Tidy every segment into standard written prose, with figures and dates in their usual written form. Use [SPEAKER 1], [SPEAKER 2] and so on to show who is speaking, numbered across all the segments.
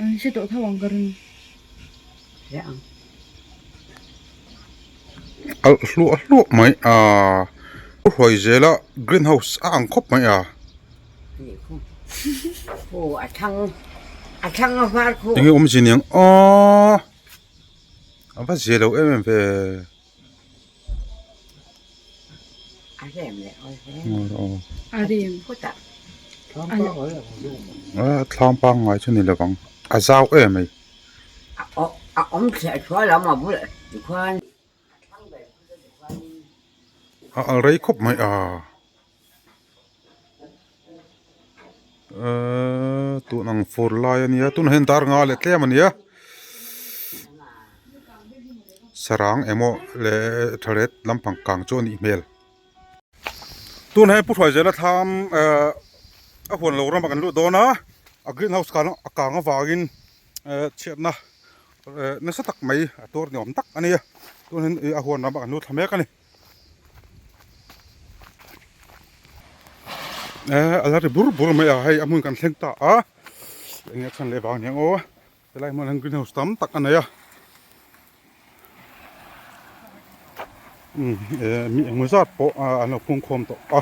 [SPEAKER 1] An hre tawh tho ang ka ring.
[SPEAKER 2] Hre ang.
[SPEAKER 3] Alh hluah hluah mai a u hruai zel a green house a ang khawp mai a. Enge awmzia niang aw a va zia lo em em ve. A thlam pangngai chu ni lovang a zau em mai. A al rei khawp mai a ehh tun ang fur lai a nia tunah hian dar nga leh tlem a nia sarang emaw leh tharet lampang kang chu a nih hmel tunah hian pu hruaizela thlam ehh a huan lo ramah kan luh dawn a a green house kang a kang avangin ehh chhiatna ehh nasa tak mai a tuar ni awm tak a nia tunah hian a huan ramah kan lut thla mek a ni. Eh a la ri bur bur mai a hei a hmun kan thleng ta a eng nge chhan leh vang aniang aw helai hmun ah hian green house tam tak a nei a umm eh mi engemaw zat pawh an lo phung khawm tawh a.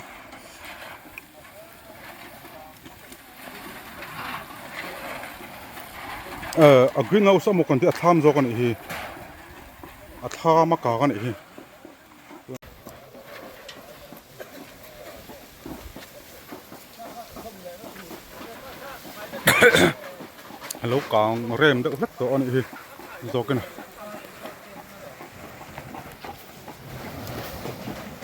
[SPEAKER 3] Eh a green house amaw kan tih a thlam zawk a nih hi a thlam a kang a nih hi. A lo kang rem deuh hlek tawh a nih hi zawkin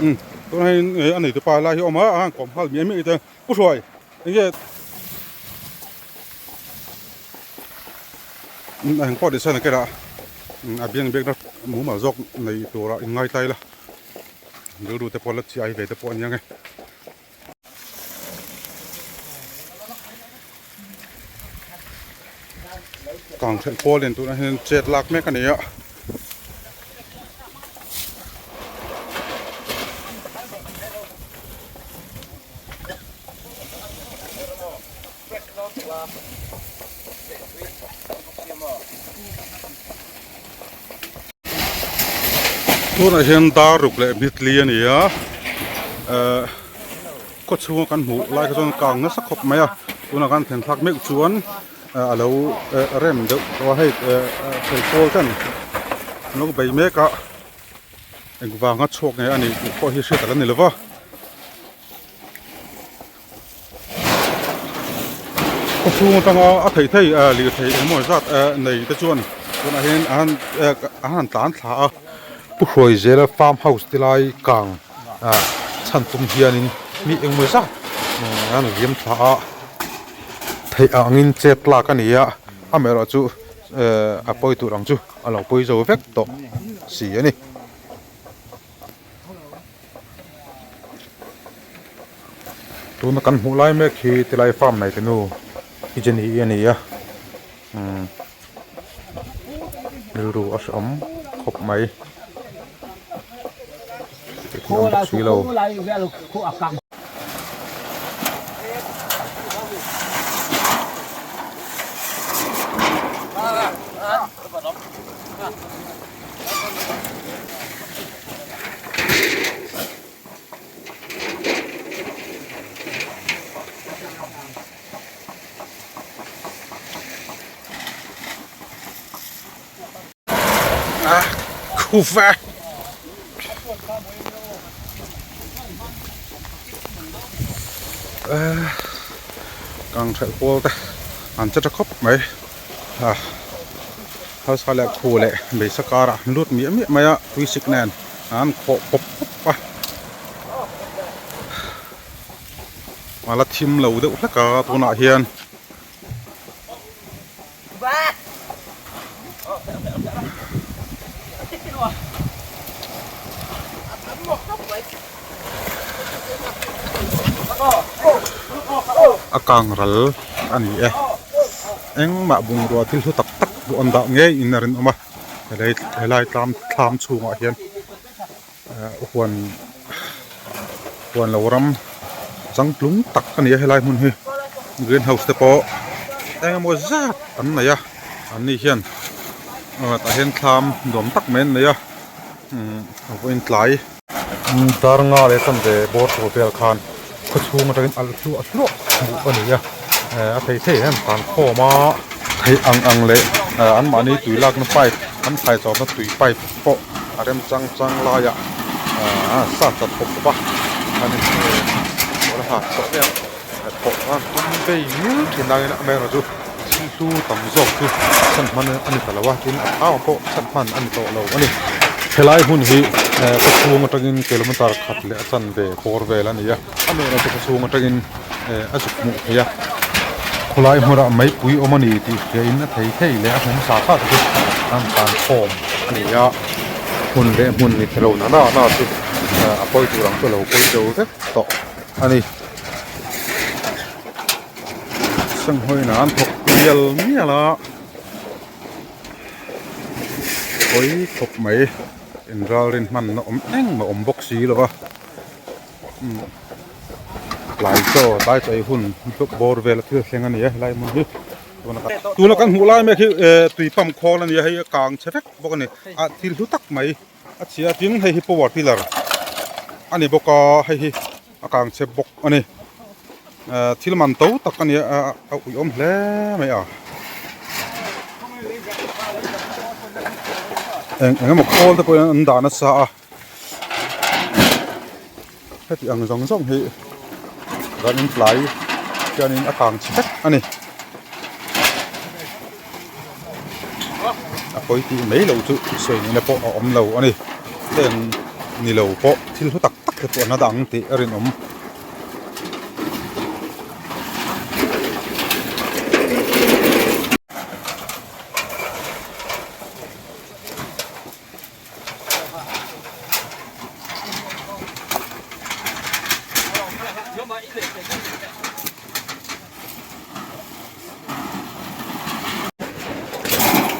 [SPEAKER 3] umm tunah hian a neitu pa lai hi a awm a a han kawm nghal miah miah te pu hruai enge eng pawh tihsan a kela a biang biakna mumal zawk nei tura inngai tlai la rilru te pawh la chiai ve te pawh a nia nge. Kang ṭhelh pawl in tunah hian chet lak mek a ni a. Tunah hian dar ruk leh mitli a ni a ehh khaw chhunga kan hmuh lai kha chuan kang nasa khawp mai a tunah khan thlen thlak meuh chuan a lo rem deuh tawh a hei thel pawl ten an lo bei mek a engvanga chhuak nge a nih tih pawh hi hriat a la ni lo va. Khaw chhung atanga a theih theih eh lirthei engemaw zat eh nei te chuan tunah hian an han eh an han tlan thla a. Pu Hruaizela farm house ti lai kang ah chhan tum hianin mi engemaw zat an liam thla a theih angin chet lak a ni a amaherawhchu eh a pawi tur ang chu a lo pawi zo vek tawh si a ni. Tuna kan hmuh lai mek hi tilai farm nei te nu hi Jenny hi a ni a umm rilru a hrehawm khawp mai tih theih awm bawk si lo. Khuva kang hrelh pawl te an che tha khawp mai a. Hausa leh khu leh beisa karah an lut miah miah mai a tuisik nen an khawh pawp pawp a a la thim lo deuh hlek a tunah hian. A kang ral a ni e. Engmah bungrua thil hlu tak tak duh an dah ngei in a rinawm a helai helai tlam thlam chhungah hian eh huan huan lo ram changtlung tak a ni a helai hmun hi green house te pawh. Eng emaw zat an nei a an ni hian tah hian thlam nuam tak mai an nei a a vawiin tlai. Dar nga leh chuan ve bawr tur vel khan khaw chhung atangin alh hluah hluah hmuh a ni a a thei thei hian tan khawm a. Theih ang ang leh anmahni tui lakna pipe an thlai chawpna tui pipe pawh a remchang chang laiah sat ta thawp thawp a chuan. Thawh khan tum vei ngul thin angin amaherawh chu thil hlu tam zawk chu chhan hman a ni ta lo a, tin a thau pawh chhan hman a ni tawh lo a ni. Helai hmun hi khaw chhung atangin kilometer khat leh a chanve bawr vel a ni a, amaherawh chu khaw chhung atangin a zuk hmuh theih a. Khawlai hmunah meipui awm a ni tih hriain a thei thei leh a hmun sa sa te chu an tan khawm a ni a, hmun leh hmun ni thei lo na na chu a pawi tur ang chu a lo pawi zo vek tawh a ni. Sanghawina an thawk mial mial a pawi khawp mai inralrin hmanna awm engmah awm bawk si lo va umm tlai chaw tlai chaw ei hun bawr vel a thil thleng a ni a helai hmun hi tuna kan hmuh lai mek hi eh tui pump khawl a ni a hei a kang chhe vek bawk a ni a thil hlu tak mai a chhia tin hei hi power tiller a ni bawk a hei hi. A kang chep bawk a ni. Thil man to tak a ni a, a uiawm hle mai a. Eng eng emaw khawl te pawhin an dah nasa a. Heti ang zawng zawng hi ran in tlai hianin a kang chhe vek a ni. A pawi tih mai lo chu sawi nihna pawh a awm lo a ni. Heng ni lo pawh thil hlu tak tak te pawh an la dang tih a rinawm.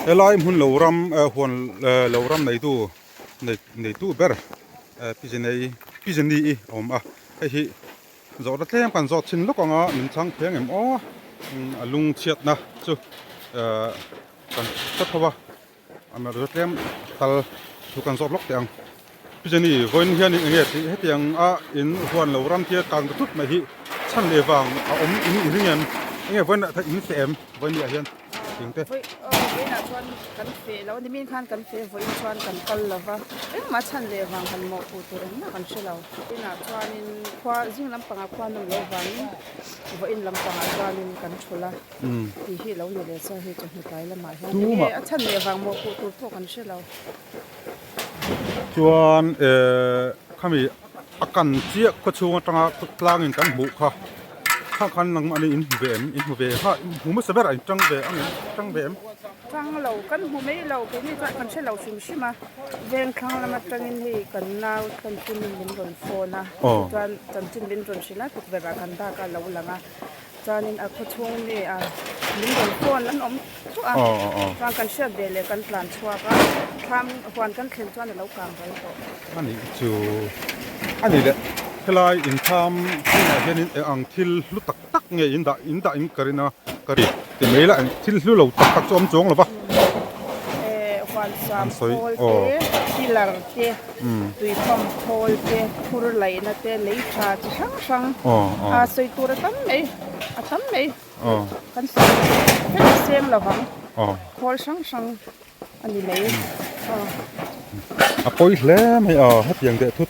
[SPEAKER 3] Helai hmun lo ram huan lo ram neitu neitu ber Pizenei Pizeni i a awm a hei hi zawhna tlem kan zawt chhin lawk ang a min chhang pheng em aw a lung chhiatna chu kan hre tho a. A mer chu tlem tal chu kan zawt lawk teh ang. Pi Jenny, vawiin hianin eng nge tih hetiang a in huan lo ram tia kang ta thut mai hi chhan leh vang a awm in i ring em? Eng nge vawiin ah in feh em? Vawiin ni ah hian eng te?
[SPEAKER 1] Vawi aw vawiin ah chuan kan feh lo a ni min khan kan feh vawiin chuan kan kal lo va, engmah chhan leh vang han mawhpuh tur engmah kan hre lo. Vawiin ah chuanin khua zing lampangah khua nawm loh vangin vawiin lampangah chuanin kan thul a. Tih hi lo ni leh chuan hei chawhnu tlai lamah hian eng nge a chhan leh vang maw puh tur pawh kan hre lo.
[SPEAKER 3] Chuan eh khami a kan chiah khaw chhung atanga tlangin kan hmuh kha khang khan nangmah ni in hmu ve em in hmu ve kha hmu hmasa berah in tang ve ang em tang ve em?
[SPEAKER 1] Tang lo kan hmu mai lo keini chuan kan hre lo hrim hrim a veng thlang lam atangin hei kan nau kan punin min rawn phone a chuan chanchin min rawn hrilh a tukverh ah kan dak a lo lang a. Chuanin a khaw chhung mi a min rawn phone an awm thuah a, chuan kan hriat ve leh kan tlan chhuak a, thlam huan kan thlen chuan a lo kang ral tawh.
[SPEAKER 3] A nih chu a ni leh helai inthlam chhungah hianin eng ang thil hlu tak tak nge in dah in dah in ka rin a ka ri ti mai la thil hlu lo tak tak chu a awm chuang lo va.
[SPEAKER 1] Eh huan sam khawl te pillar te. Tui pump khawl te, phur laihna te, lei tha chi hrang hrang a sawi tur a tam mai, a tam mai. Kan sawi vek seng lo vang, khawl hrang hrang a ni mai.
[SPEAKER 3] A pawi hle mai a, hetiang deh thut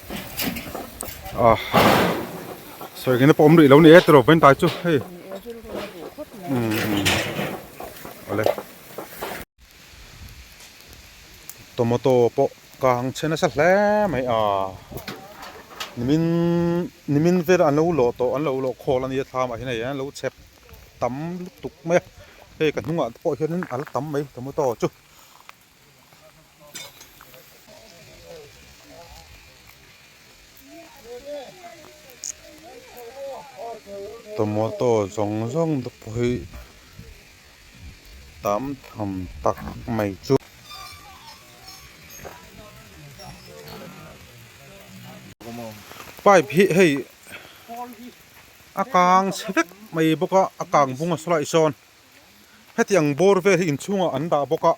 [SPEAKER 3] a sawi ngei na pawh awm rih lo ni e tiraw vawiin chu hei. Awle. Tomato pawh kang chhe nasa hle mai a nimin nimin vel an lo lawh tawh an lo lawh khawl a nia thlam ah hian hei an lo chhep tam lutuk mai a hei ka hnungah te pawh hianin a la tam mai tomato chu. Tomato zawng zawng te pawh hi. Tam tham tak mai chu. Pipe hi hei a kang chhe vek mai bawk a, a kang bung a saw lai sawn. Hetiang bawr vel hi inchhungah an dah bawk a,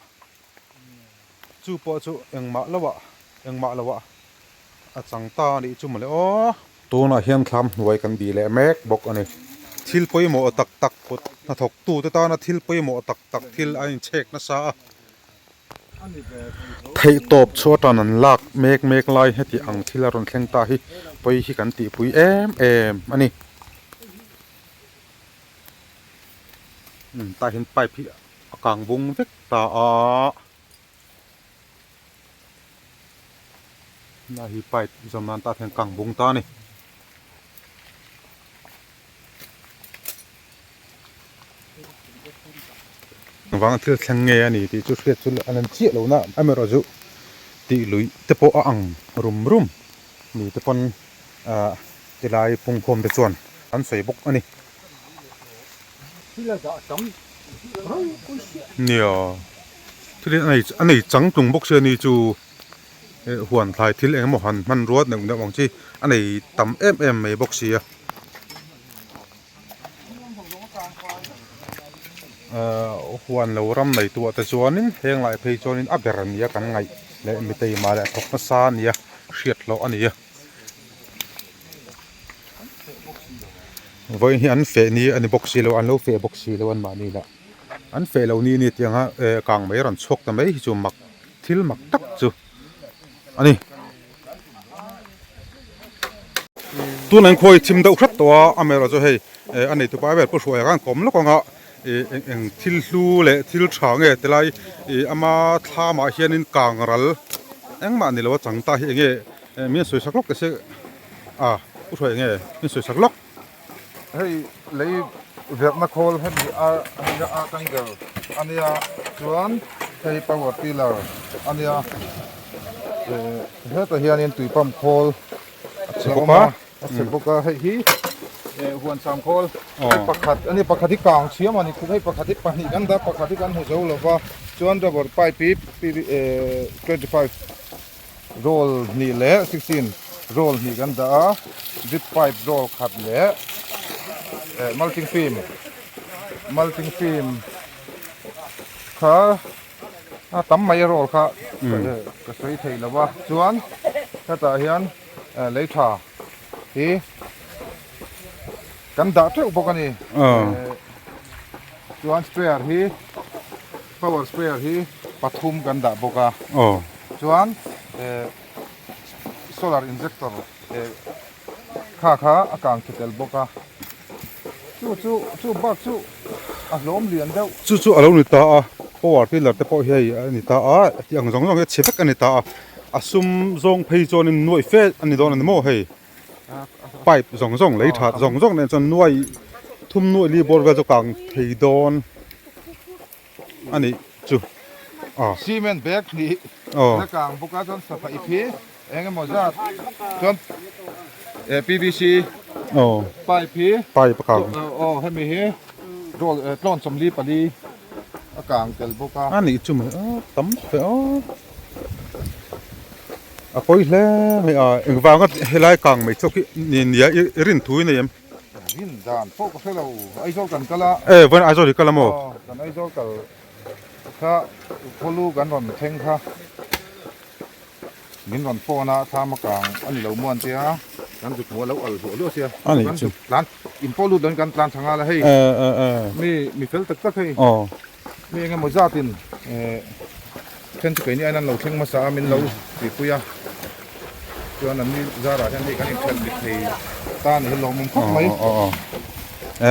[SPEAKER 3] chu pawh chu engmah loah engmah loah a chang ta a nih chu mawle aw. Tunah hian thlam hnuai kan bih leh mek bawk a ni. Thil pawimawh tak tak kut hnathawk tute tana thil pawimawh tak tak thil a inchhek nasa a. Theihtawp chu a tan an lak mek mek lai heti ang thil a rawn thleng ta hi pawi hi kan tihpui em em a ni. Tah hian pipe hi a kang bung vek ta a. Nah hi pipe zawm nan tah hian kang bung ta a ni. Engvanga thil thleng nge a ni tih chu hriat chu a lan chiah lo na amaherawh chu tih luih te pawh a ang rum rum mi te pawn ah tilai pungkhawm te chuan an sawi bawk a ni. Nia thil hi a nei chang tlung bawk sia ni chu huan thlai thil eng emaw han hmanrua neuh neuh ang chi a nei tam em em mai bawk sia. Huan lo ram nei tuah te chuanin heng lai phei chuanin a ber ania kan ngaih leh mitei mah leh thawk nasa ania hriat hlawh a ni a. Vawiin hi an feh ni a ni bawk si lo an lo feh bawk si lo an mahni lah an feh lo ni ni tiang a kang mai rawn chhuak ta mai hi chu mak thil mak tak chu a ni. Tuna in khawi thim deuh hret tawh a amaherawh chu hei a neitu pa vel pu hruaia khan kawm lawk ang a ih eng eng thil hlu leh thil tha nge ti lai ih ama thlamah hianin kang ral engmah ni lo a chang ta hi eng nge min sawi sak lawk ta se a pu hruaia eng nge min sawi sak lawk.
[SPEAKER 4] Hei lei verhna khawl hemi a nia a tangle a nia chuan hei power tiller a nia eh hetah hianin tui pump khawl a che bawk a a che bawk a hei hi eh huan sam khawl hei pakhat a ni pakhat hi kang chhiam a ni hei pakhat hi pahnih kan dah pakhat hi kan hmu zo lova chuan rubber pipe hi eh 25 Roll hnih leh 16 roll hnih kan dah a, drip pipe roll khat leh eh mulching film mulching film kha a tam mai a roll kha ka sawi thei lo va chuan hetah hian eh lei tha hi kan dah teuh bawk a ni chuan sprayer hi. Power sprayer hi pathum kan dah bawk a, chuan solar injector kha kha a kang thli tel bawk a, chu chu chu bak chu a hlawm lian deuh.
[SPEAKER 3] Chu chu a lo ni ta a, power tiller te pawh hi hei a ni ta a, tih ang zawng zawng hi a chhe vek a ni ta a, a sum zawng phei chuanin nuaih fe a ni dawn a ni maw hei. Pipe zawng zawng lei that zawng zawng nen chuan nuai thum nuai li bawr vel chu kang thei dawn a nih chu
[SPEAKER 4] a. Cement bag hnih la kang bawk a chuan safa ip hi eng emaw zat chuan PVC pipe hi
[SPEAKER 3] pipe a kang
[SPEAKER 4] aw hemi hi roll tlawn 44 a kang tel bawk a.
[SPEAKER 3] A nih chu mai a tam fe a. A pawi hle mai a, engvanga helai kang mai chawk hi ni nia i rin thu i nei em?
[SPEAKER 4] Rin dan pawh ka hre lo, Aizawl kan kal a.
[SPEAKER 3] E vawiin Aizawl i kal a maw?
[SPEAKER 4] Aw, kan Aizawl kal kha khawlu kan rawn thleng kha min rawn phone a, thlam a kang a ni lo maw an tia, kan zuk hmuh a lo al hluah hluah sia, kan zuk tlan in pawh lut lo in kan tlan thla nghal a hei mi mi fel tak tak hei. Mi eng emaw zatin then chu keini aiin an lo thleng hmasa a, min lo tihpui a, chuan an ni zarah hian hei kan inthelh mit thei ta a ni hi lawmawm khawp mai.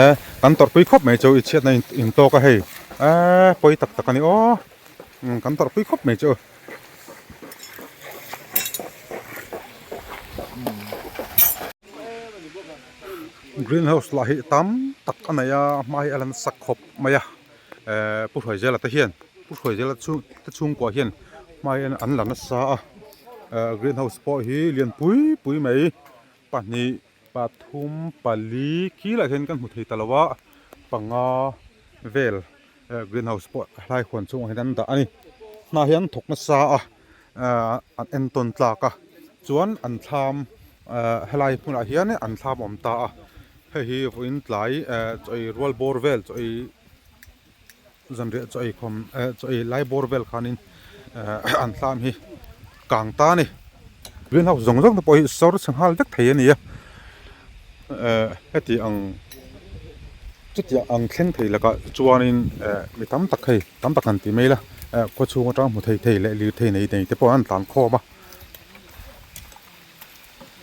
[SPEAKER 3] E kan tawrhpui khawp mai chu i chhiatna in tawk a hei e pawi tak tak a ni aw kan tawrhpui khawp mai chu. Green house lah hi tam tak a nei a a hma hi a la nasa khawp mai a ehh pu Hruaizela te hian pu Hruaizela chhung te chhungkua hian hma hian an la nasa a ehh green house pawh hi lian pui pui mai pahnih pathum pali khi lah hian kan hmu thei ta lo a panga vel ehh green house pawh hlai huan chhungah hian an dah a ni hna hi an thawk nasa a ehh an entawn tlak a chuan an thlam ehh helai hmunah hian an thlam a awm ta a hei hi vawiin tlai ehh chaw ei rual bawr vel chaw ei. Zanriah chaw ei khawm eh chaw ei lai bawr vel khanin eh an thlam hi kang ta a ni. Green house zawng zawng te pawh hi sawr chhe nghal vek thei a ni a eh heti ang chutiang ang thleng thei lakah chuanin eh mi tam tak hei tam tak han ti mai ila eh khaw chhung atang hmu thei thei leh lirthei nei nei te pawh an tlan khawm a.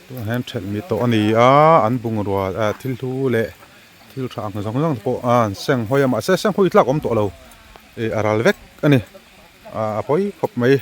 [SPEAKER 3] Tunah hian thelh mi tawh a ni a an bungrua eh thil hlu leh thil tha ang zawng zawng te pawh a an seng hawi a mahse seng hawi tlak a awm tawh lo ih a ral vek a ni ah a pawi khawp mai.